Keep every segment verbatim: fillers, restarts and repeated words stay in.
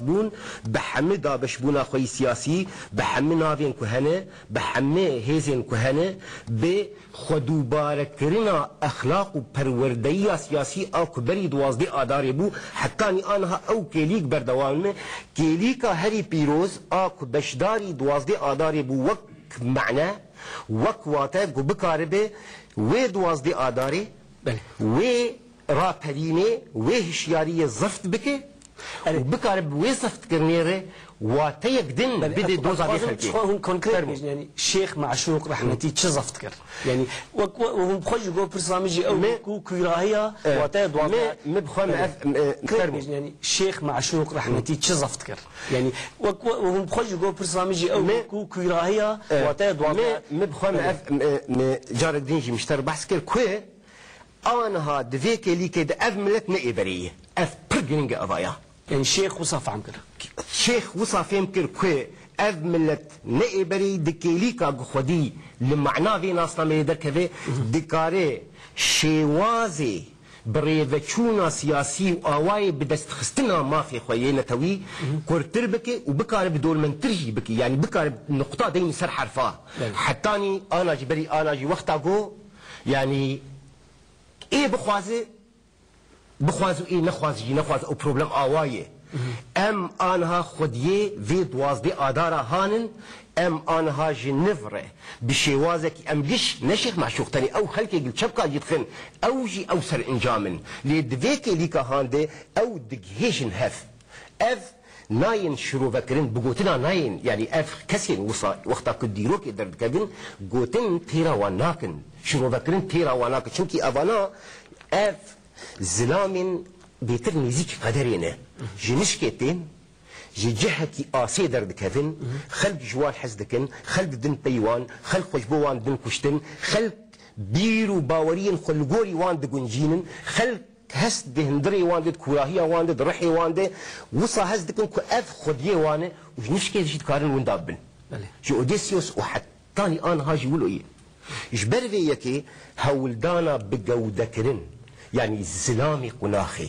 bûn, bi hemî dabeşbûna xwe yî siyasî, bi hemî navên ku hene, bi hemî hêzên ku hene, bi xwedûbarekirina exlaq û perwerdeyiya siyasî a ku berî duwazdeh Adarê bû, hetanî aniha ew kêlîk berdewam e. Kêlîka herî pîroz a ku beşdarî duwazdeh Adarê bû wek mane, wek wate ku bikaribe wê duwazdeh Adarê, Belê. wê raperînê, wê hişyariyê zift bike Erê. û bikare bi wê ziftkirinê re wateyek din Belê, bide ez, doza vê ez xelkê. Hûn konkret Fermo. bêjin, yani Şêx Meşûq rehmetî çi zift kir? Yani wek, wek hûn bi xwe jî got, pirsa min jî ew Me- bû ku kûrahiya E, wateya duwazdeh me, me bi xwe me Belê. ev, e, Konkret Fermo. bêjin, yani Şêx Meşûq rehmetî çi zift kir? Yani wek, wek hûn bi xwe jî got, pirsa min jî ew Me- bû ku kûrahiya E, wateya duwazdeh me, me bi xwe me Belê. ev, me, me carek din jî mişter behs kir ku Aniha di vê kêlîkê de ev milet ne ê berê ye. Ev pir giring e evaya. Yani Şêx wisa fehm kir. Şêx wisa fêm kir ku ev milet ne ê berê ye, di kêlîka ku xwedî li mana vê nasnameyê derkeve, dikare şêwazê birêveçûna siyasî û awayê bidestxistina mafê xwe yê netewî kurtir bike û bikare bi dormendtir jî bike. Yani bikare nuqta deyne ser herfa. Evet. Hetanî ana jî berî ana jî wexta got, yani Ê bixwaze, bixwaze û ê nexwaze jî nexwaze, ew problem awa ye. Em aniha xwediyê vê duwazdeh Adara hanin, em aniha ji niv re bi şêwazekî em giş ne Şêx Meşûq tenê, ew xelkê li çepka jî dixin, ew jî ew serincam in. Lê di vê kêlîka han de ew digihêjin hev. Ev nayên şirovekirin, bi gotina nayên, yanî ev kesên wisa wexta ku dîrokê derdikevin, gotin têra wan nakin, şirovekirin têra wan nakin. Çimkî evana ev zilamên bêtir nêzîkî qederê ne. Ji nişkê tên, ji cihekî asê derdikevin, xelk ji wan hez dikin, xelk didin pey wan, xelk xwe ji bo wan didin kuştin, xelk bîr û baweriyên xwe li gorî wan diguncînin, xelk hest di hundirê wan de, di kûrahiya wan de, di rihê wan de, wisa hest dikin ku ev xwediyê wan e û ji nişkê jî dikarin winda bibin. Belê. Ji Odysseus û hetanî aniha jî wilo ye. Ji ber vê yekê hewldana bi gewdekirin, yanî zilamê qunaxê,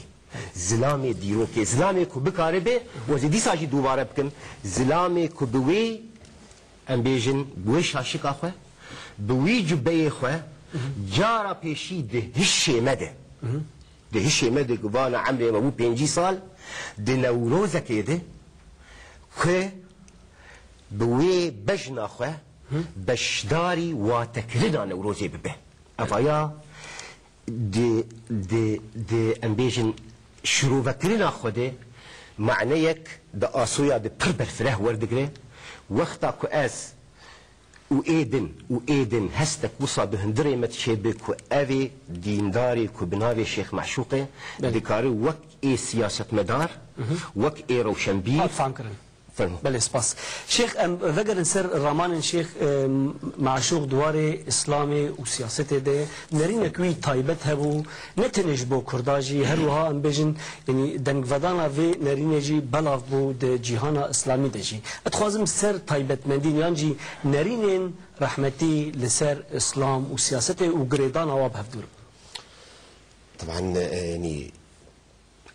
zilamê dîrokê, zilamê ku bikaribe, ez ê dîsa jî dubare bikim, zilamê ku bi wê Em bêjin, bi wê şaşika xwe, bi wî cubeyê xwe, cara pêşî di hişê me de, di hişê me de ku vana emrê me bû pêncî sal, di Newrozekê de ku bi wê bejna xwe beşdarî watekirina Newrozê bibe. Evaya di, di, di, em bêjin, şirovekirina xwe de maneyek di asoya de pir berfireh werdigire. Wexta ku ez û ê din, û ê din hestek wisa di hundirê me diçêbe ku ev ê dîndarê ku bi navê Şêx Meşûq e, Belê. dikare wek ê siyasetmedar, Mhm. wek ê rewşenbîr, Hat fam kirin. Fermo. Belê, spas. Şêx, em vegerin ser ramanên Şêx, em, Meşûq di warê Îslamê û siyasetê de nerînek wî taybet hebû, ne tenê ji bo Kurda jî, her wiha em bêjin, yanî dengvedana vê nerînê jî belav bû di cîhana Îslamî de jî. Ez dixwazim ser taybetmendîn yan jî nerînên rehmetî li ser Îslam û siyasetê û girêdana wa bi hev dûr bim. Teban, e, yanî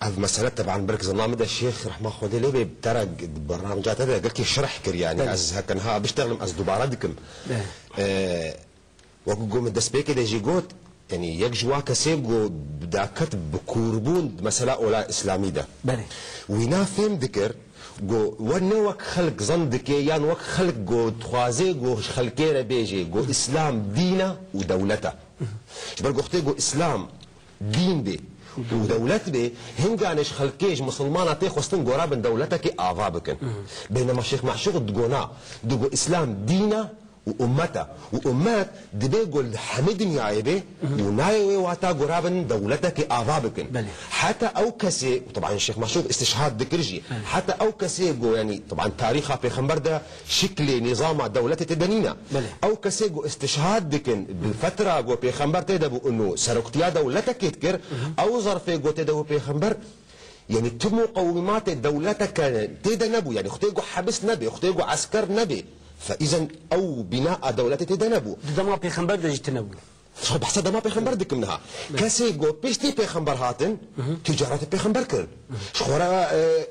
Ev mesele teban berk zana min de Şêx rehma Xwedê lê bê te re g-, bernameca te de gelkî şerh kir, yanî Belê. ez heke niha biştexlim, ez dubare dikim. Belê. Ee, wekî ku min destpêkê de jî got, yanî yek ji wa kesê ku daket bi kûrbûn di mesela ola Îslamî de. Belê. Wîna fêm dikir ku we ne wek xelk zan dike yan wek xelk ku dixwaze ku ji xelkê re bêje ku Îslam dîn e û dewlet e. Ji ber ku wextê ku Îslam dîn bê û dewlet bê, hingane ji xelkê, ji misilmana tê xwestin gora bin dewletekê ava bikin. Beynema Şêx Meşûq digo na, digo Îslam dîn e û ummet e. Û ummet dibê ku li hemî dinyayê bê û nayê wê wata gora bin dewletekê ava bikin. Belê. Heta ew kesê, û teban Şêx Meşûq îstişhad dikir jî, Belê. heta ew kesê ku, yanî, teban tarîxa pêxember de şiklê nîzama dewletê tê de nîne. Belê. Ew kesê ku îstişhad dikin, bi fetra ku pêxember tê de bû û seroktiya dewletekê dikir, ew zerfê ku tê de bû pêxember, yanî tu muqewîmatê dewleteke tê de nebû, yanî xwedê ku hebis nebê, xwedê ku esker nebê, fe îzen ew bînaa dewletê tê de nebû. Di dema pêxember de jî tune bû. Xwe behsa dema pêxember dikim niha. Kesê ku piştî pêxember hatin, ticaretê pêxember kirin. Ji xwe re,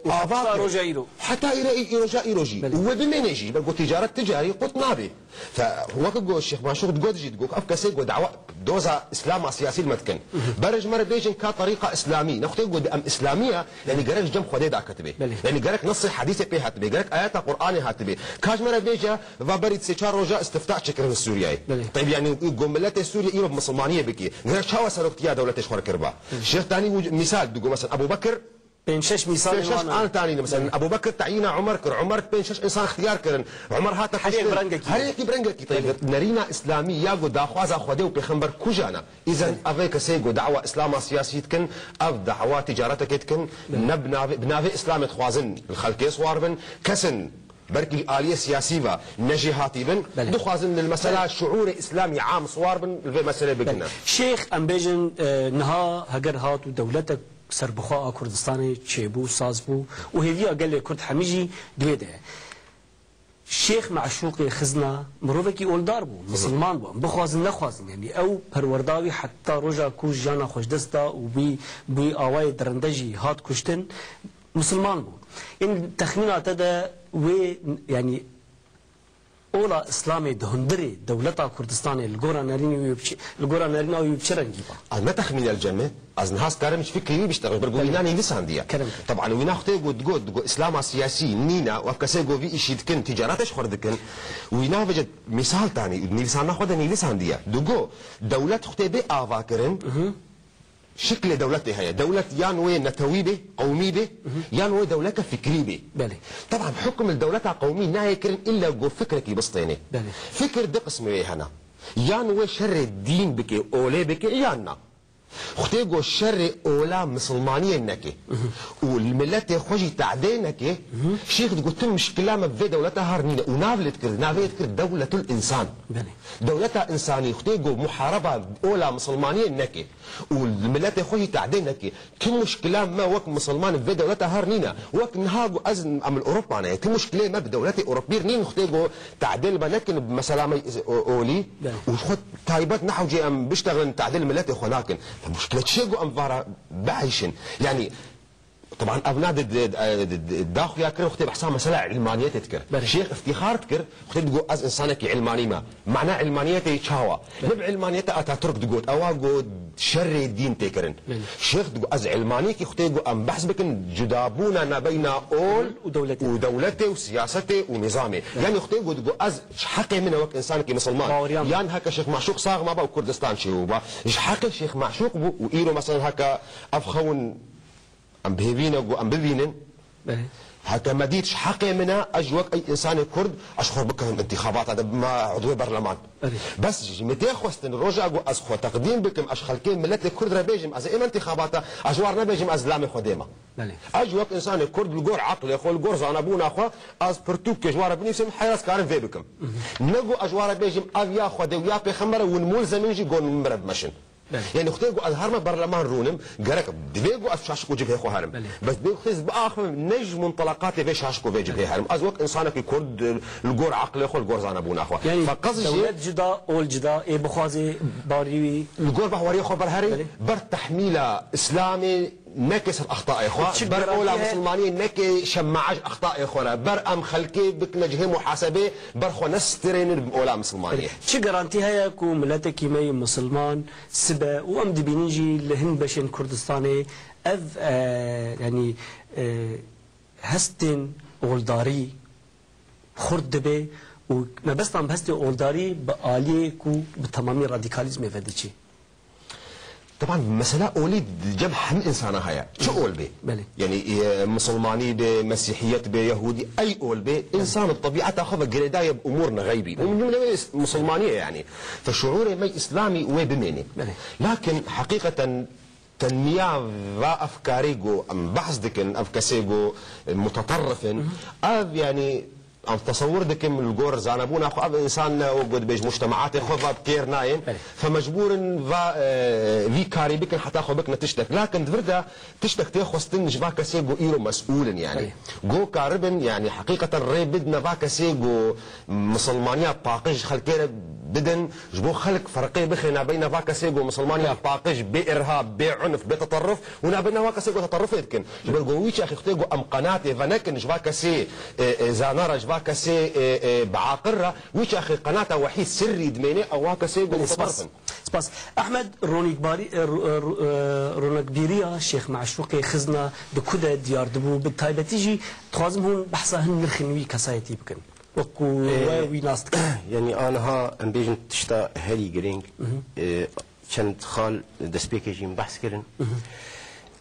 e, ava Heta kirin. Roja îro. Heta îre, î-, îroja îro jî. Belê. Û wê bimêne jî, ber ku ticaret ticarî qut nabê. Fe, wek ku Şêx Maşûq digot jî, digot, ev kesê ku dawa doza Îslama siyasî li me dikin. Ber ji me re bêjin ka terîqa Îslamî. Nextê ku em Îslamiya, yanî gerek ji cem Xwedê daketibe. Belê. Yanî gerek nesê hedîsê pê hatibe, gerek ayeta Qur'anê hatibe. Ka ji me re bêje, va berî sê çar roja istifta çêkirin li Sûriyeyê. Belê. Teyb, yanî ku miletê Sûriye îro bi misilmaniyê bikê. Gerek çawa seroktiya dewletê ji xwe re kiriba? Belê. Şêx tanî û misal digo, mesela Ebu Bekir, Pênc şeş mîsalên pênc şeş wan an tanî, mesela Belê. Ebu Bekir teyîna Umer kir, Umer pênc şeş insan ixtiyar kirin. Umer hate Her yek kuştin. bi rengekî. Her yekî bi rengekî. Teyb, Belê. nerîna Îslamî ya ku daxwaza Xwedê û pêxember kujana. Îzen ev ê kesê ku dawa Îslama siyasî dikin, ev dawa ticaretekê dikin, ne bi navê, bi navê Îslamê dixwazin li xelkê siwar bin, kesin belkî aliyê siyasî ve ne jêhatî bin, Belê. dixwazin li mesela şuûrê Îslamî am siwar bin, li vê meselê bigihine. Şêx, em bêjin, e, niha heger hat û dewletek serbixwe a Kurdistanê çêbû, saz bû û hêviya gelê Kurd hemî jî di wê de ye. Şêx Meşûqê Xizna mirovekî oldar bû, misilman bû. Em bixwazin nexwazin, yanî ew perwerda wî heta roja ku jiyana xwe ji dest da û wî, wî awayê derinde jî hat kuştin, misilman bû. Ên texmîna te de wê, yanî ola Îslamê di hundirê dewleta Kurdistanê li gora nerîna wî bi çi, li gora nerîna wî bi çi rengî ba? Ez ne texmîn el cem e, ez niha ez karim ji fikrê wî biştexim, ber ku Belê. wîna nivîsandiye. Kerem. Teban wîna xwedê got, got, got Îslama siyasî nîne, û ev kesê ku vî îşî dikin, ticarete ji xwe re dikin, wîna vêce mîsal tanî, nivîsana xwe de nivîsandiye. Digo, dewlet xwedê bê ava kirin, şiklê dewletê heye. Dewlet yan wê netewî bê, qewmî bê, yan wê dewleke fikrî bê. Belê. Teban hukm li dewleta qewmî nayê kirin îlla ku fikrekî bistênê. Belê. Fikir di qismê wê hene. Yan wê şerê dîn bike, olê bike, yan na. Xwedê got şerê ola misilmaniyê neke. Û li miletê xwe jî tadê neke. Şêx digot tu muşkila me vê dewleta har nîne. Û nav lê dikir, navê dikir dewletul însan. Belê. Dewleta însanî xwedê got muhareba ola misilmaniyê neke. Û li miletê xwe jî tadê neke. Tu muşkila me wek misilman vê dewleta har nîne. Wek niha got ez em li Ewropa ne. Tu muşkilê me bi dewletê Ewropî nîn xwedê got Tadil me nekin bi mesela me o-, olî Belê. û xwe taybet ne hewcê em biştexilin tadil miletê xwe nakin. Muşkile çi ye ku em vara bieyşin? Yanî, teban ev na di, di, di, di, daxuya kirin xwe tê behsa mesela ilmaniyetê dikir. Belê. Şêx îftîxar dikir, xwe tê digot ez insanekî ilmanî me. Mana ilmaniyetê çawa? Belê. Ne bi ilmaniyete Atatürk digot, ewa got şerê dîn tê kirin. Belê. Şêx digot ez ilmanîkî xwe tê got em behs bikin cudabûna nabeyna ol Û dewletê. û dewletê û siyasetê û nizamê. Belê. Yanî xwe tê got, got ez ji heqê min e wek insanekî misilman. Baweriya min. Yan heke Şêx Maşûq sax mabe û Kurdistan çêbûba. Ji heqê Şêx Maşûq bû û îro mesela heke ev xewin em bi hêvî ne ku em bibînin. Belê. Heke me dît ji heqê min e, ez ji wek ey insanê Kurd, ez xwe bikevim intixabata de bime udwê berleman. Belê. Bes ji min tê xwestin roja ku ez xwe teqdîm bikim, ez xelkê miletê Kurd re bêjim, ez êm intixabata, ez ji war nebêjim, ez lamê xwe dêma. Belê. Ez ji wek insanê Kurd li gor eqlê xwe, li gor zanebûna xwe, ez pirtûkê ji war re binivîsim, heyra ez karim vê bikim. Ne ku ez ji war re bêjim, ev ya Xwedê û ya Pêxember e, hûn mulzem in jî gon min re bimeşin. Belê. Yanî xwedê ku ez herme berleman rûnim, gerek divê ku ez şaşik û cibhê xwe herim. Belê. Bes divê xwedê ez biaxivim, ne ji muntelaqatê vê şaşik û vê cibhê herim. Ez wek insanekî Kurd, li gor eqlê xwe, li gor zanebûna xwe. Yanî Feqez jî dewlet cida, ol cida, ê bixwaze barî wî li gor bahweriyê xwe berherî, Belê. ber tehmîla Îslamê neke ser extayê xwe, Çi ber ola garantî heye? misilmaniyê neke şemaaj extayê xwe re, ber em xelkê bikine cihê muhasebê, ber xwe nestirênin bi ola misilmaniyê. Çi garantî heye ku miletekî me yê misilman sibe û em dibînin jî li hin beşên Kurdistanê ev, e, yanî, e, hestên oldarî xurt dibe û mebestan bi hestê oldarî bi aliyê ku bi temamî radîkalîzmê ve diçe? Teban mesela olî di cem hemî insana heye. Çi ol bê? Belê. Yanî, e, misilmanî bê, mesîhiyet bê, yehûdî, ey ol bê, însan bi tebîeta xwe ve girêdaye bi umûr ne xeybî. Û min cumle wê is-, misilmanî ye yanî. Fe şuûrê me îslamî wê bimênê. Belê. Lakin heqîqeten tenmiya va efkarê ku em behs dikin, ev kesê ku, e, muteterrif in, ev yanî Em tesewir dikim li gor zanebûna xwe ev însan ne û got bêj mujtemaatê xwe va bi kêr nayên. Belê. Fe mecbûr in va, e, vî karî bikin heta xwe bikine tiştek. Lakin di vir de tiştek tê xwestin ji va kesê ku îro mesûl in yanî. Belê. Go karibin yanî heqîqeten rê bidine va kesê ku misilmaniya paqij ji xelkê re bidin, ji bo xelk ferqê bixê nabeyna va kesê ku misilmanî ya paqij, bê irhab, bê unf, bê teterruf û nabeyna va kesê ku teterrufê dikin. Ji ber ku wî çaxê xwedê ku em qenatê venekin ji va kesê, e, e, zana re, ji va kesê, e, e, biaqil re, wî çaxê qenata wehî sirrî dimêne ew va kesê ku Belê, spas. muteterrif in. Spas. Ehmed, ronîkbarî, e, ro-, e, ro-, e, ronakbîriya Şêx Meşûqê Xizna di ku de diyar dibû? Bi taybetî jî dixwazim hûn behsa hin nirxên wî kesayetî bikin. Wek ku Ee, we wî nas dikin. Yanî aniha em bêjin tişta herî girîng, e, çend xal destpêkê jî em behs kirin.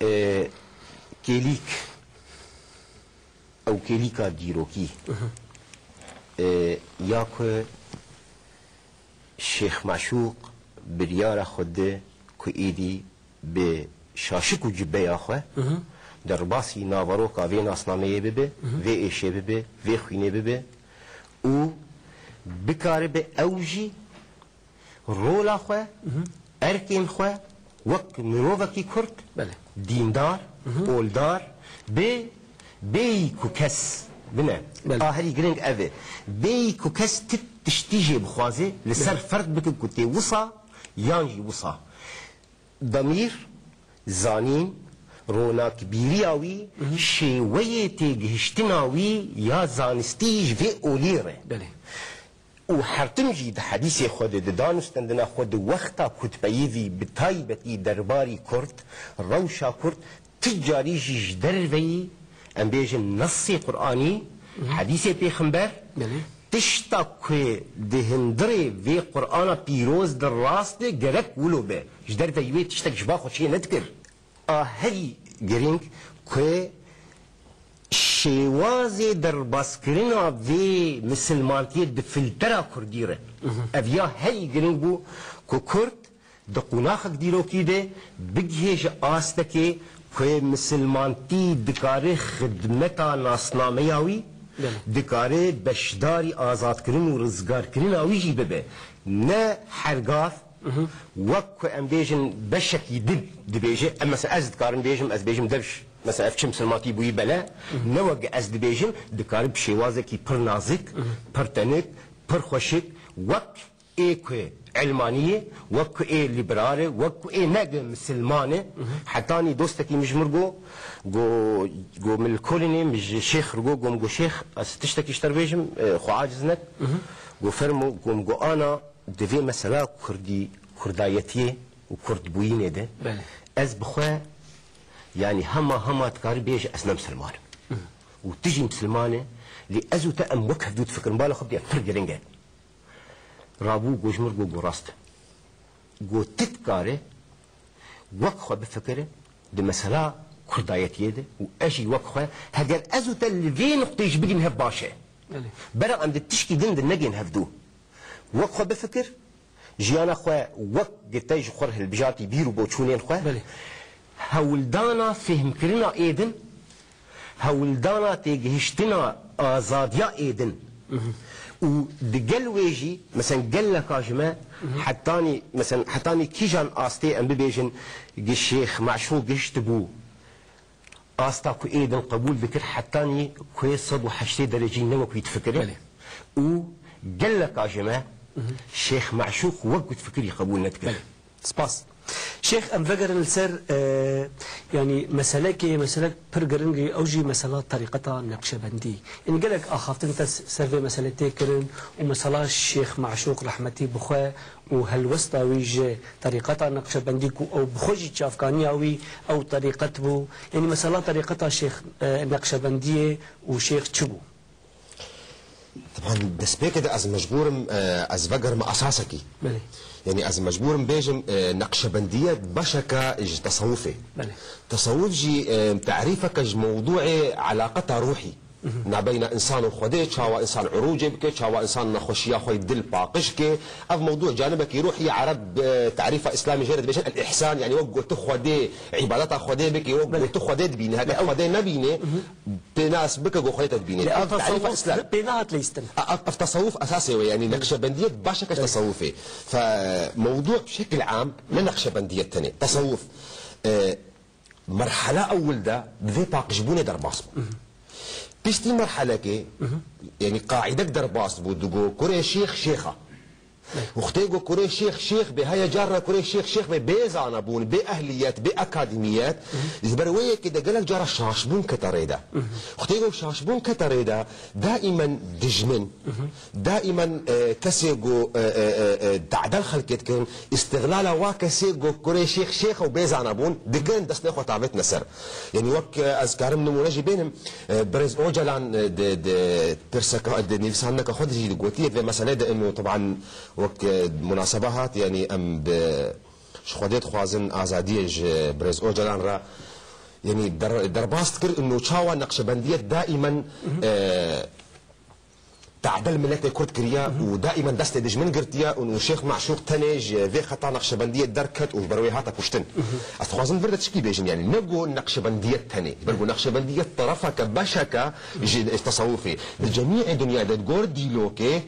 E, kêlîk, ew kêlîka dîrokî, e, ya ku Şêx Meşûq biryara xwe di ku êdî bi şaşik û cibeya xwe derbasî naveroka vê nasnameyê bibe, vê êşê bibe, vê xwînê bibe û bikaribe ew jî rola xwe, erkên xwe wek mirovekî Kurd, Belê. dîndar, oldar, bê, bêyî ku kes, bine, Belê. a herî girîng ev e, bêyî ku kes ti tiştî jê bixwaze, li ser Belê. ferq bike ku tê wisa yan jî wisa. Demîr, zanîn, ronakbîriya wî, şêweyê têgihiştina wî ya zanistî ji vê olî re. Belê. Û her tim jî di hedîsê xwe de, di danûstendina xwe, di wexta kutbeyê vî, bi taybetî derbarî Kurd, rewşa Kurd, tu carî jî ji derveyî, em bêjin, nesê Qur'anî, hedîsê Pêxember, Belê. tişta ku di hundirê vê Qur'ana pîroz de rast e, gerek wilo be. Ji derveyî wê tiştek ji ba xwe çê nedikir. A herî girîng ku şêwazê derbaskirina vê misilmantiyê di filtera kurdî re. Ev ya herî girîng bû ku Kurd di qonaxek dîrokî de bigihê ji astekê ku misilmantî dikare xidmeta nasnameya wî, Belê. dikare beşdarî azadkirin û rizgarkirina wî jî bibe. Ne her gav, wek ku em bêjin beşekî din dibêje, em mesela ez dikarim bêjim, ez bêjim dev ji, mesela ev çi misilmantî bûyî bele, ne wek ez dibêjim, dikare bi şêwazekî pir nazik, pir tenik, pir xweşik, wek ê ku elmanî ye, wek ku ê liberal e, wek ku ê ne misilman e, hetanî dostekî min ji mir got, got, got min li Kolînê, min ji şêx re got, got min got şêx, ez tiştekî ji te re bêjim, e, xwe aciz nek. Got fermo, got min got ana, Di vê mesela kurdî, kurdayetiyê û kurdbûyînê de Belê. ez bi xwe, yanî hema hema dikarî bêje ez ne misilman im. Û tu jî misilman e, lê ez û te em wek hevdû difikirin, bala xwe bidî pir giring e. Rabû got ji mir got, got rast e. Got tu dikarî wek xwe bifikire di mesela kurdayetiyê de û ez jî wek xwe, heger ez û te li vê nuqteyê jî bigihîn hev baş e. Belê. Bera em di tişkî din de negên hevdû. Wek xwe bifikir, jiyana xwe wek gi te ji xwe re hilbijartî bîr û boçûnên xwe, Belê. hewldana fêhmkirina êdin, hewldana têgihiştina azadiya êdin. Û di gel wê jî, mesen geleka ji me hetanî, mesen hetanî kîjan astê em bibêjin gi Şêx Meşû gihiştibû, asta ku êdin qebûl dikir, hetanî ku yê sed û heştê derecî ne wek wî difikire. Belê. Û geleka ji me Şêx Meşûq wek ku difikirî qebûl nedikir. Belê. Spas. Şêx, em vegerin li ser, e, yanî meselekê, meselek pir giring e, ew jî mesela terîqeta Neqşebendî. Yanî gelek axaftin te s-, ser vê meselê tê kirin û mesela Şêx Meşûq rehmetî bi xwe û helwesta wî ji terîqeta Neqşebendî ku ew bi xwe jî çavkaniya wî ew terîqet bû. Yanî mesela terîqeta Şêx, e, Neqşebendiyê û Şêx çi bû? Teban destpêkê de ez mecbûr im, e, ez vegerime esasekî. Belê. Yanî ez mecbûr im bêjim, e, Neqşebendiye beşeke ji tesewufê. Belê. Tesewuf jî, e, tarîfeke ji mewdûê elaqeta ruhî. Nabeyna însan û Xwedê, çawa însan urûcê bike, çawa însan nexweşiya xwe yê dil paqij ke. Ev mewdû canibekî ruhî ye. Ereb, e, tarîfa îslamî jê re dibêjin el-îhsan, yanî wek ku tu Xwedê, îbadeta Xwedê bikî, wek ku Belê. tu Xwedê dibînî. Heke Lê ew Xwedê nebînî, pê nas bike ku Xwedê te dibînî. Lê Ev ew tarîfa tesewuf îslam. pê nehat leyistin. Ev, ev tesewuf esasê wê, yanî Neqşebendiyet başeke ji tesewufê. Fe mewdû bi şekil am ne Neqşebendiyet tenê. Tesewuf. E, Merhala ewil de bi vê paqijbûnê derbas bû. Piştî merhelekê, yanî qaîdek derbas bû, digo kurê şêx şêxa. Wextê ku kurê şêx şêx bê, heye carna kurê şêx şêx bê, bê zanebûn, bê ehliyet, bê akademiyet, ji ber wê yekê de gelek cara şaşbûn kete rê de. Wextê ku şaşbûn kete rê de, daîmen dijmin, daîmen, e, kesê ku, e, e, e, e, tadel xelkê dikin, îstixlala wa kesê ku kurê şêx şêx û bê zanebûn dikin, destê xwe tavêtine ser. Yanî wek, e, ez karim nimûne jî bênim, e, Birêz Ocalan, e, di, di pirseka, di nivîsandineka xwe de jî gotiye vê meselê de, ino, teban, wek, e, munasebe hat, yanî em bi, ji Xwedê dixwazin azadiyê ji Birêz Ocalan re, yanî der-, derbas dikir, ino çawa Neqşebendiyet daîmen, e, tadel miletê Kurd kiriye û daîmen destê dijmin girtiye û Şêx Meşûq tenê ji vê xeta Neqşebendiyê derket û ji ber wê hate kuştin. Ez dixwazim vir de tişkî bêjim, yanî ne ku Neqşebendiyet tenê, ji ber ku Neqşebendiyet terefeke, beşeke ji, ji tesewufê. Di cemîê dinyayê de, di gor dîlokê,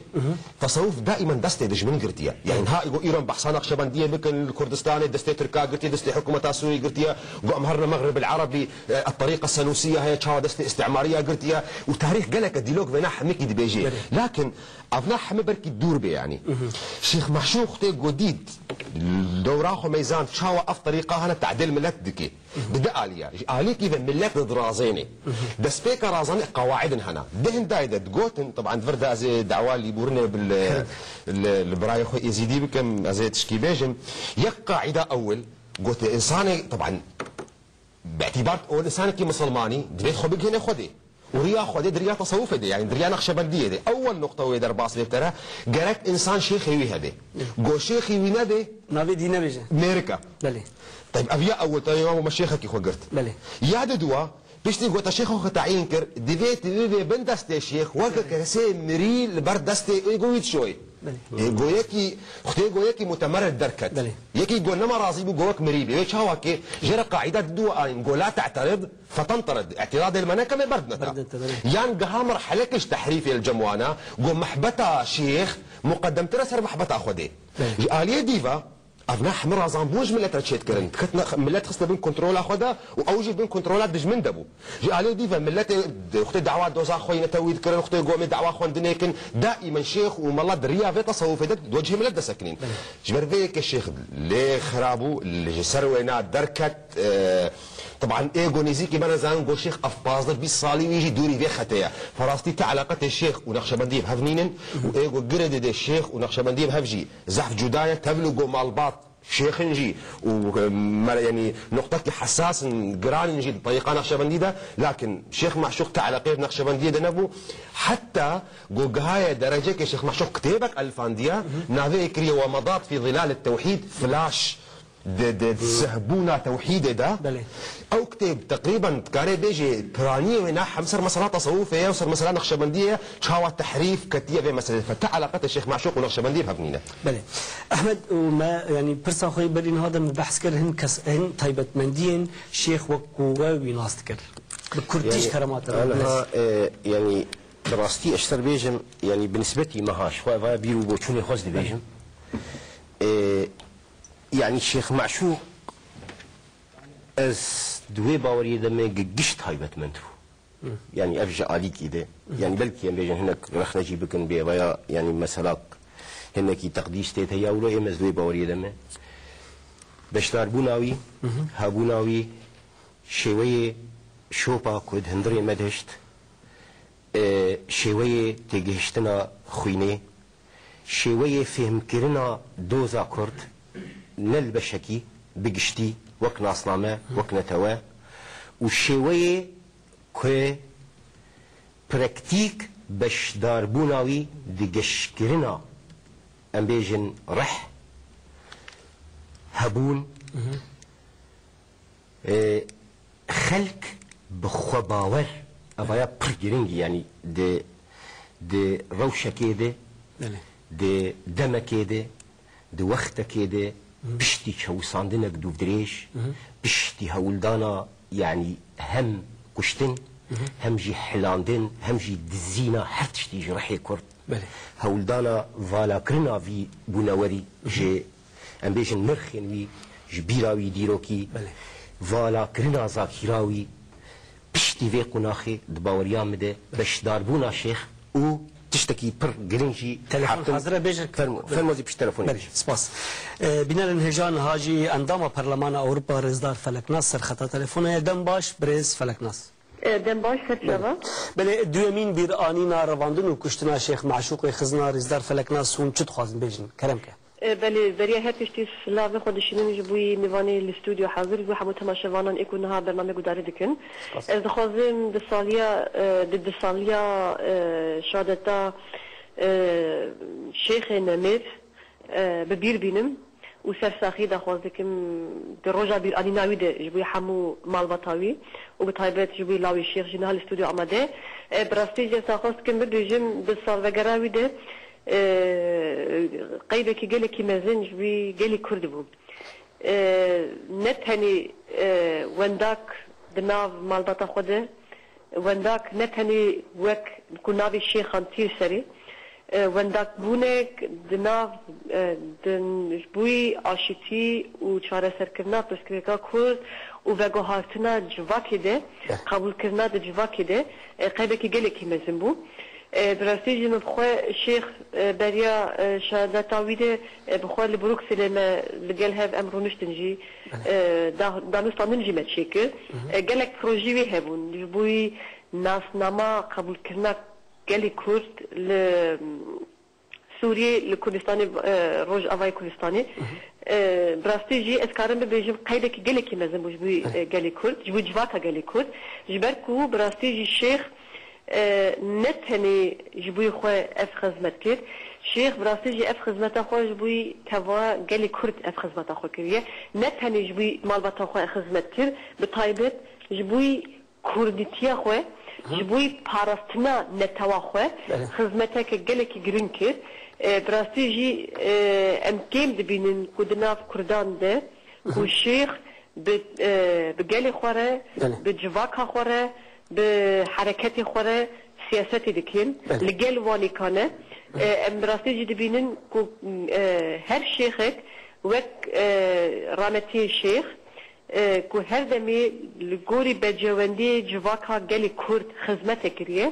tesewuf daîmen destê dijmin girtiye. Yanî ha ku îro em behsa Neqşebendiyê bikin, li Kurdistanê destê Tirka girtiye, destê hikûmeta Sûrî girtiye, ku em herine Mexrib el Erebî, e, teriqa Senûsiya heye, çawa destê îstimariya girtiye û tarîx geleke dîlok vêna hemikî dibêjê. Belê. Lakin evna heme belkî dûr bê, yanî. Şêx Meşûq tê ku dît, dewra xwe meyzand, çawa ev teriqa hene tadil milet dike. Bi di aliya, ji aliyekî ve milet dirazêne. Destpêka razanê qawaidin hene. Di hindayê de digotin, teban vir de ez ê dawa lîbûrinê bi li, li, li birayê xwe êzîdî bikim, ez ê tişkî bêjim. Yek qaîda ewil, gote însanê, teban, bi îtîbar û însanekî misilmanî divê xwe bigihîne Xwedê. Û riya Xwedê di riya tesewufê de, yanî di riya Neqşebendiyê de. Ewel noqta wê derbas bê bi te re, gerek însan şêxê wî hebe. Go şêxê wî nebe, navê dî nebêje. Mêrik e. Belê. Teyb, ev ya ewil, te ya me şêxekî xwe girt. Belê. Ya di dua, piştî ku te şêxa xwe teyîn kir, divê tu bibê bin destê şêx, weke kesê mirî li ber destê êgo wî dişoyê. Belê. Ê, go yekî, xutê go yekî mutemerid derket. Belê. Yekî go nema razî bû, go wek mirî bê. Wê çawa ke jê re qaîda didu anîn, go la te'terid, fetenterid. Îtîradê li me neke, me berdine te. Berdine te, belê. Yan giha merheleke ji tehrîfê li cem wana, go mehbeta şêx muqedemtir e ser mehbeta Xwedê. Belê. Ji aliyê dî ve, ev ne hemî razan bûn ji milet re çêdikirin. Diketine, milet xiste bin kontrola xwe de û ew jî bin kontrola dijmin de bû. Ji aliyê dî ve miletê, xutê dawa doza xwe yine tewî dikirin, xutê gomê dawa xwendinê kin, daîmen şêx û mela di riya vê tesewufê de do cihê milet de sekinîn. Belê. Ji ber vê yekê şêx lê xira bû, li ji ser wêna derket, e, teban ê go nêzîkî me re zanin go şêx ev pazdeh bîst salî wî jî dûrî vê xetê ye. Bi rastî ti eleqetê şêx û Neqşebendiyê bi hev nînin û ê go girê didê şêx û Neqşebendiyê bi hev jî zehf cuda ye, tevlî go malbat şêxin jî û, e, me re, yanî, noqtekî hesas in, giran in jî di terîqa Neqşebendî de, lakin Şêx Meşûq ti eleqeyê bi Neqşebendiyê de nebû. Heta ku gihaye derecekê Şêx Meşûq kitêbek elifandiye, navê kiriye Wemadat fî Zilal Tewhîd, Flaş di, di sihbûna tewhîdê de. Belê. Ew kitêb teqrîben dikarê bêjê piraniyê wê ne hemser mesela tesewufê ye û ser mesela Neqşebendiyê ye, çawa tehrîf ketiye vê meselê. Fe ti eleqetê Şêx Meşûq û Neqşebendiyê bi hev nîne. Belê. Ehmed û me, yanî pirsa xwe yê berî niha de min behs kir, hin kes, hin taybetmendiyên şêx wek ku we wî nas dikir. Bi kurtî ji kerema te re. Aniha, e, yanî bi rastî ez ser bêjim, yanî bi nisbetî me ha, ji xwe eva bîr û boçûnê xwe ez dibêjim. E, yanî Şêx Meşûq, ez di wê baweriyê de me gi-, giş taybetmend bû. Yanî ev ji alîkî de. Yanî belkî em bêjin hinek rexne jî bikin bê veya yanî meselak hinekî teqdîs tê te ya wilo ê me ez di wê baweriyê de me. Beşdarbûna wî, hebûna wî, şêweyê şopa ku di hundirê me de hişt, e, şêweyê têgihiştina xwînê, şêweyê fêhmkirina doza Kurd, ne li beşekî, bi giştî, wek nasname, wek netewe, û şêweyê ku praktîk beşdarbûna wî di geşkirina, em bêjin, rih, hebûn, e, xelk bi xwebawer, evaya pir giring e, yanî di, di rewşekê de, Belê. di demekê de, di wextekê de, piştî çewisandinek dûvdirêj, piştî hewldana, yanî hem kuştin, hem jî hilandin, hem jî dizîna her tiştî ji rihê Kurd. Belê. Hewldana valakirina vî bûnewerî ji, em bêjin, nirxên wî, ji bîra wî dîrokî, Belê. valakirina zakîra wî, piştî vê qunaxê di baweriya min de beşdarbûna şêx û tiştekî pir girîng jî Telefon hatin. Hazir e, bêjin. Fermo, fermo zî pişt telefonê Belê, bêjin. Spas. E, bînerên hêja niha jî endama Parlemana Ewropa Rêzdar Feleknas ser xeta telefonê ye. Dem baş, birêz Feleknas. E, dem baş, ser çava. Belê, duyemîn bîranîna revandin û kuştina Şêx Meşûqê xizna Rêzdar Feleknas hûn çi dixwazin bêjin? Kerem ke. E, belê, beriya her tiştî silavê xwe dişînin ji bo yî mêvanê li stûdyo hazir, ji bo hemû temaşevanan ê ku niha bername gudarî dikin. Spas. Ez dixwazim di saliya, e, di, di saliya, e, şadeta, e, Şêxê Nemir, e, bi bîr bînim û ser saxî daxwaz dikim di roja bîranîna wî de ji bo hemû malbata wî û bi taybet ji bo lawê Şêx jî niha li stûdyo amade. E, bi rastî jî ez daxwaz dikim bibêjim di salvegera wî de, e, qeybekî gelekî mezin ji bo gelê Kurd bû. E, ne tenê, e, wendak di nav malbata xwe de, wendak ne tenê wek ku navê Şêxan tîr serê, e, wendakbûnek di nav, e, di, ji bo aşitî û çareserkirina pirsgirêka Kurd û veguhartina civakê de, Belê. qebûlkirina di civakê de, e, qeybekî gelekî mezin bû. E, bi rastî jî min bi xwe Şêx, e, beriya, e, şehadeta wî de, e, bi xwe li Brukselê me li gel hev em rûniştin jî, Belê. e, da-, danûstandin jî me çêkir. Hı hı. E, gelek projî wî hebûn. Ji bo wî nasnama qebûlkirina gelê Kurd li Sûriyê, li Kurdistanê, e, Rojavayê Kurdistanê. Hı hı. E, bi rastî jî ez karim bibêjim qeybekî gelekî mezin bû ji bo, Belê. e, gelê Kurd, ji bo civaka gelê Kurd. Ji ber ku bi rastî jî Şêx, e, ne tenê ji bo xwe ev xizmet kir. Şêx bi rastî jî ev xizmeta xwe ji bo teva gelê Kurd ev xizmeta xwe kiriye. Ne tenê ji bo malbata xwe xizmet kir, bi taybet ji bo kurdîtiya xwe, Hı. ji bo parastina netewa xwe, Belê. xizmeteke gelekî girîng kir. E, bi rastî jî, e, em kêm dibînin ku di nav kurdan de ku Hı hı. Şêx bi, e, bi gelê xwe re, Belê. bi civaka xwe re, bi hereketê xwe re siyasetê dikin. Belê. Li gel wanîka ne. Hı. E, em bi rastî jî dibînin ku, e, her şêxek wek, e, rahmetiyê Şêx, e, ku her demê li gorî becewendiyê civaka gelê Kurd xizmete kiriye.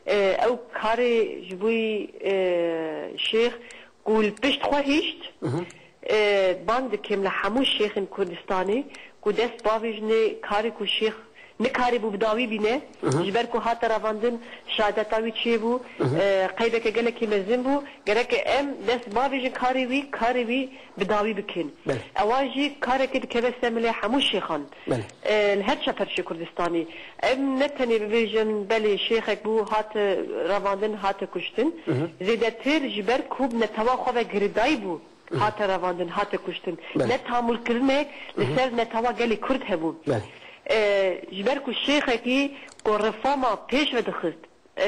E, ew karê ji bo, e, Şêx ku li pişt xwe hişt, Hı hı. e, bang dikim li hemû şêxên Kurdistanê ku dest bavêjine karê ku Şêx nikarîbû bi dawî bîne, Hı hı. ji ber ku hate revandin, şehadeta wî çêbû, Hı hı. e, qeybeke gelekî mezin bû. Gereke em dest bavêjin karê wî, karê wî bi dawî bikin. Belê. Ewa jî karekê dikeve ser milê hemû şêxan. Belê. E, li her çeperçê Kurdistanê. Em ne tenê bibêjin, belê şêxek bû, hate revandin, hate kuştin. Hı hı. Zêdetir ji ber ku bi netewa xwe ve girêdayî bû, Hı hı. hate revandin, hate kuştin. Belê. Ne tamûlkirinek li Hı hı. ser netewa gelê Kurd hebû. Belê. E, ji ber ku şêxekî ku reforma pêş ve dixist, e,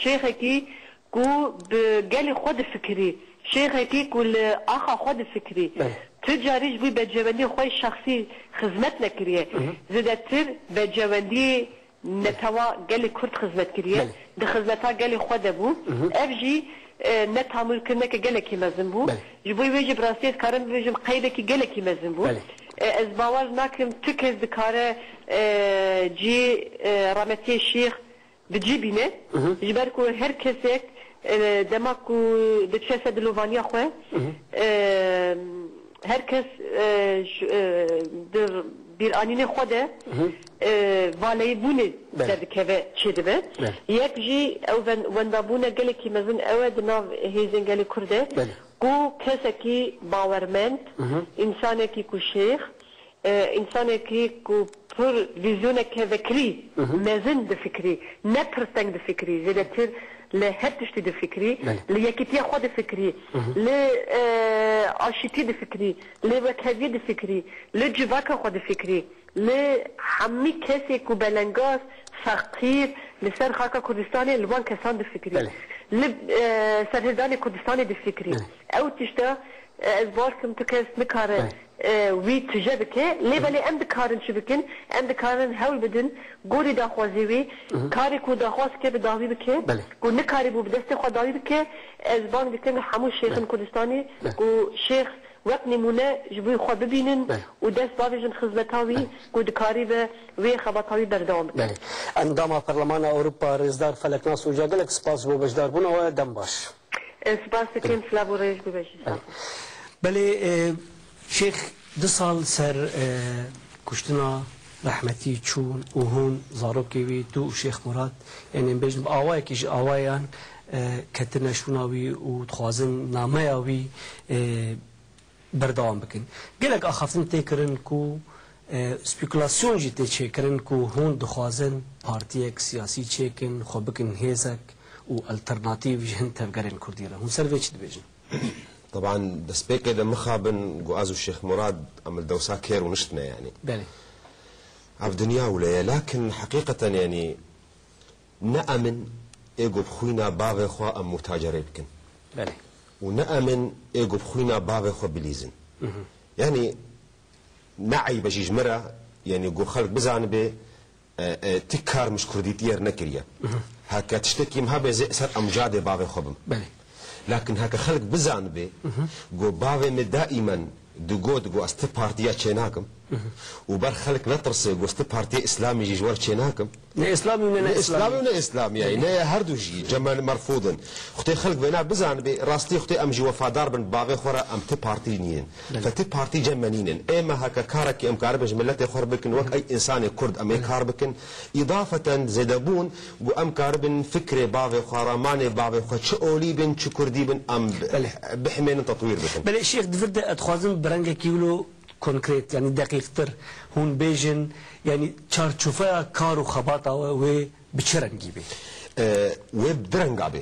şêxekî ku bi gelê xwe difikirî, şêxekî ku li axa xwe difikirî, Belê. tu carî ji bo becewendiyê xwe yê şexsî xizmet nekiriye. Hı hı. Zêdetir becewendiyê netewa gelê Kurd xizmet kiriye. Belê. Di xizmeta gelê xwe de bû. Hı hı. Ev jî, e, ne tamûlkirineke gelekî mezin bû. Belê. Ji bo wê jî bi rastî ez karim bibêjim qeybekî gelekî mezin bû. Belê. E, ez bawer nakim tu kes dikare, e, cî, e, rahmetiyê Şêx bi cî bîne. Hı hı. Ji ber ku her kesek, e, dema ku diçe ser dilovaniya xwe, Hı hı. e, her kes, e, ş-, e, di bîranînê xwe de, Hı hı. e, valeyîbûnê Belê. derdikeve, çêdibe. Belê. Yek jî ew wen-, wendabûne gelekî mezin ew e di nav hêzên gelê Kurd de, Belê. ku kesekî bawermend, Hı hı. însanekî ku şêx, e, însanekî ku pir vîzyoneke vekirî, Hı hı. mezin difikirî, ne pir teng difikirî, zêdetir li her tiştî difikirî, Belê. li yekîtiya xwe difikirî, Hı hı. li, e, aşîtî difikirî, li wekheviyê difikirî, li civaka xwe difikirî, li hemî kesê ku belengaz, feqîr li ser xaka Kurdistanê li wan kesan difikirî, Belê. li, e, serhildanê Kurdistanê difikirî. Belê. Ew tişta, e, ez bawer kim tu kes nikare Belê. e, wî tije bike. Lê Hı hı. belê em dikarin çi bikin? Em dikarin hewl bidin, gorî daxwazê wî, Hı hı. karê ku daxwaz dike bi dawî bike, Belê. ku nikarîbû bi destê xwe dawî bike. Ez bang dikim hemû şêxin Belê. Kurdistanê Belê. ku şêx Wek nimûne ji bo xwe bibînin Belê. û dest bavêjin xizmeta wî Belê. ku dikaribe wê xebata wî berdewam bike. Belê. Endama Perlemana Ewropa Rêzdar Feleknas Oca, gelek spas bo beşdarbûna we, dem baş. E, spas dikim, silav û rêz bibe jî. Belê. Belê, e, Şêx, du sal ser, e, kuştina rehmetî çûn û hûn zarokê wî, tu û Şêx Murad, yanî em bêjin bi awayekî ji awayan, e, ketine şûna wî û dixwazin nameya wî, e, berdewam bikin. Gelek axaftin tê kirin ku, e, spekulasyon jî tê çêkirin ku hûn dixwazin partiyek siyasî çêkin, xwe bikin hêzek û alternatîf ji hin tevgerên Kurdî re. Hûn ser vê çi dibêjin? Teban destpêkê de mixabin ku ez û Şêx Murad em li dewsa kêr û niştine, yanî. Belê. Ev dinya wile ye, lakin heqîqeten, yanî, ne em in ê ku bi xwîna bavê xwe em mutacerê bikin. Belê. Û ne em in ê ku bi xwîna bavê xwe bilîzin. Mhm. Yanî, ne eyb e jî ji min re, yanî, ku xelk bizanibe, e, e, ti kar min ji kurdîtiyê re nekiriye. Mhm. Heke tiştekî min hebe, zê ser emcadê bavê xwe bim. Belê. Lakin heke xelk bizanibe, Mhm. ku bavê min daîmen digot, ku ez ti partiya çênakim, Mhm. û ber xelk netirse, ku ez ti partiya îslamî jî ji we re çênakim. Ne îslamî û ne, ne Ne îslamî. îslamî û ne îslamî, yani, ne her du jî, cem merfûd in. Xwedê xelk vêna bizanibe, rastî xwedê em jî wefadar bin bavê xwe re, em ti partî nînin. Belê. Fe ti partî cem me nînin. Ê me heke karekî em karibin ji miletê xwe re bikin, wek ey însanê Kurd em ê Belê. kar bikin. Îdafeten zêdebûn, ku em karibin fikrê bavê xwe, ramanê bavê xwe, çi olî bin, çi kurdî bin, em bi-, Belê. bihimênin, tetwîr bikin. Belê, Şêx, di vir de ez dixwazim bi rengekî wilo konkret, yanî deqîqtir hûn bêjin, yanî çarçoveya kar û xebata we wê bi çi rengî bê? E, wê bi du renga bê.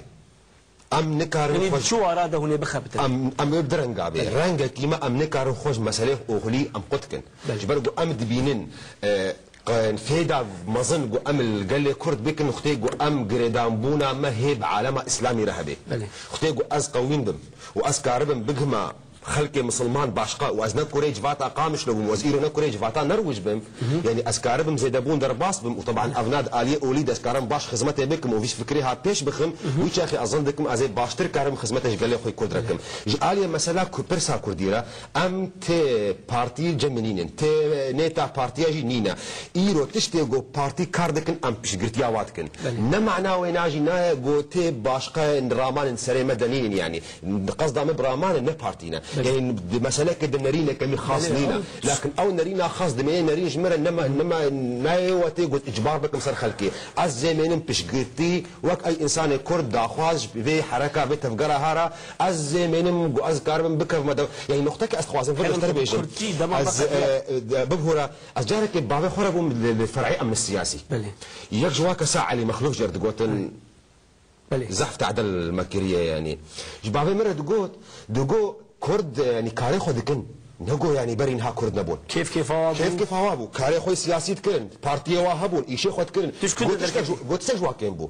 Em nikarin Yanî xwe di çi wara de hûn ê bixebitin? Em, em ê bi du renga bê. Evet. Rengekî me em nikarin xwe ji meselê oxilî em qut kin. Belê. Ji ber ku em dibînin, e, qe-, fêda mezin ku em li gelê Kurd bikin, xwedê ku em girêdanbûna me hê bi alema îslamî re hebe. Belê. Xwedê ku ez qewîn bim û ez karibim bigihma xelkê misilman başqa û ez ne kurê civata Qamişlo bûm û ez îro ne kurê civata Nerwij bim, Mhm. yanî ez karibim zêdebûn derbas bim û teban ev na di aliyê olî de ez karim baş xizmetê bikim û vî fikrê ha pêş bixim, Mhm. wî çaxê ez zin dikim ez ê baştir karim xizmetê ji gelê xwe Kurd re kim. Ji aliyê mesela ku pirsa Kurdî re em tê partî cem min nînin, tê nêta partiya jî nîne. Îro tiştê ku partî kar dikin em piştgirtiya wa dikin. Belê. Ne mana wê na jî naye ku tê başqa ramanên serê me de nînin yanî. Qesda me bi raman e, ne partî ne. Belê. Yanî di meseleke de nerîneke min xas Belê, nîne. ew Lakin ew nerîna xas dimê nerîn ji min re nema, nema, nayê we tê got îcbar bikim ser xelkê. Ez zêmênim piştgirtî, wek ey însanê Kurd daxwaz ji vê hereka, vê tevgera hara, ez zêmênim ku ez karibim bikevime de. Yanî noqteke ez dixwazim vê Xeyr, beşter bêjim. Kurtî dema Ez, baqet e, e, bibhûra, ez carekê bavê xwe re bûm li, li fer'ê emn siyasî. Belê. Yek ji wa kesa Elî Mexlûf jê re digotin, Belê. Zehf tadil me kiriye, yanî. Ji bavê min re digot, digot, Kurd, yanî, karê xwe dikin. Nego, yanî, berî niha Kurd nebûn. Kêf kêfa wa bû. Kêf kêfa wa bû. Karê xwe siyasî dikirin. Partiyê wa hebûn, îşê xwe dikirin. Tu ji ku Got, derketî? Tiştek ji, got, tiştek ji wa kêm bû.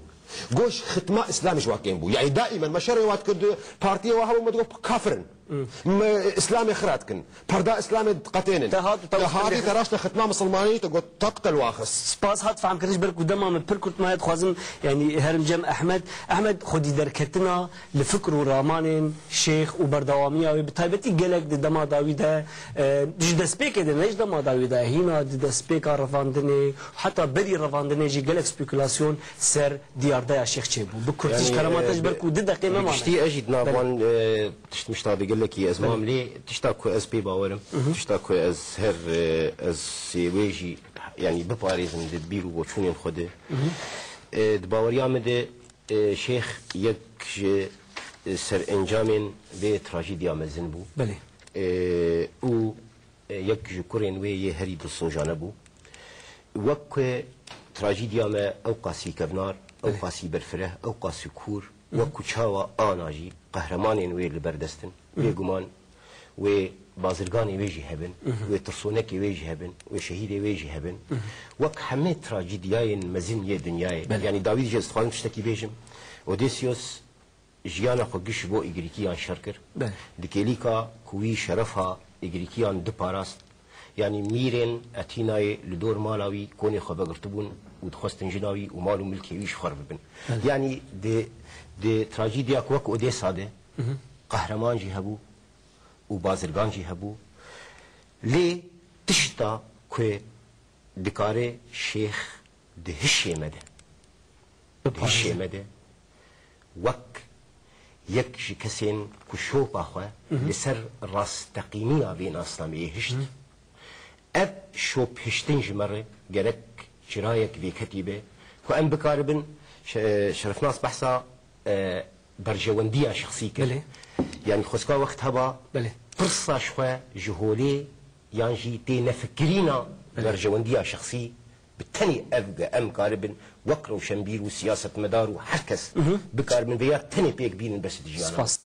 Got, xitma Îslamê ji wa kêm bû. Yanî, daimen me şerê wa dikir, partiyê wa hebûn, me digot, kafir in. Hmm. Me Îslamê xira dikin. Perda Îslamê diqetênin. Te hat, te Te hatî te raşte xitma misilmanî, te got, te qetel waxist. Spas hat fehmkirin ji ber ku dema min pir kurt maye, dixwazim, yanî, herim cem Ehmed. Ehmed, xwedî derketina li fikr û ramanên Şêx û berdewamiya wê, bi taybetî gelek di dema dawî de, e, ji destpêkê de, ne ji dema dawî de, hîna di destpêka revandinê, heta berî revandinê jî gelek spekulasyon ser diyardeya Şêx çêbû. Bi kurtî ji Yanî, kerema te, e, ji ber bi, ku du deqê me bi mane. giştî ez jî di nav Belê. wan, e, Tişt mişta de gelekî ez Belê. mam lê, tişta ku ez pê bawer im, Mhm. tişta ku ez her, e, ez wê jî, yanî biparêzim di bîr û boçûnên xwe de. Mhm. E, di baweriya min de, e, Şêx yek ji, e, serencamên vê trajîdiya mezin bû. Belê. E, û, e, yek ji kurên wê yê herî dilsojane bû. Wek ku trajîdiya me ew qasî kevnar, ew Belê. qasî berfireh, ew qasî kûr, Mhm. wek ku çawa ana jî qehremanên wê li ber dest in, Mhm. bêguman wê bazirganê wê jî hebin, Mhm. wê tirsonekê wê jî hebin, wê şehîdê wê jî hebin. Mhm. Wek hemê trajîdiyayên mezin yê dinyayê. Belê. Yanî dawî jî ez dixwazim tiştekî bêjim. Odysseus jiyana xwe giş ji bo Îgrîkiyan şer kir. Belê. Di kêlîka ku wî şerefa Îgrîkiyan diparast, yanî mîrên Etînayê li dor mala wî konê xwe vegirtibûn û dixwestin jina wî û mal û milkê wî ji xwe re bibin. Belê. Yanî di, di trajîdiya ku wek Odêsa de Mhm. qehreman jî hebû, û bazirgan jî hebû. Lê tişta ku dikare şêx di hişê me de, di hişê me de wek yek ji kesên ku şopa xwe li ser rasteqîniya vê nasnameyê hişt, ev şop hiştin ji me re gerek çirayek vêketî be ku em bikaribin, şe-, şerefnas behsa, e, berjewendiya şexsî kir. Belê. Yanî xwezka wext heba, belê, pirsa ji xwe ji holê yan jî tê nefikirîna, belê, berjewendiya şexsî bi tenê ev ge em karibin wek rewşenbîr û siyasetmedar û her kes, mhm, bikaribin vêya tenê pêk bînin bes di jiyana. Spas.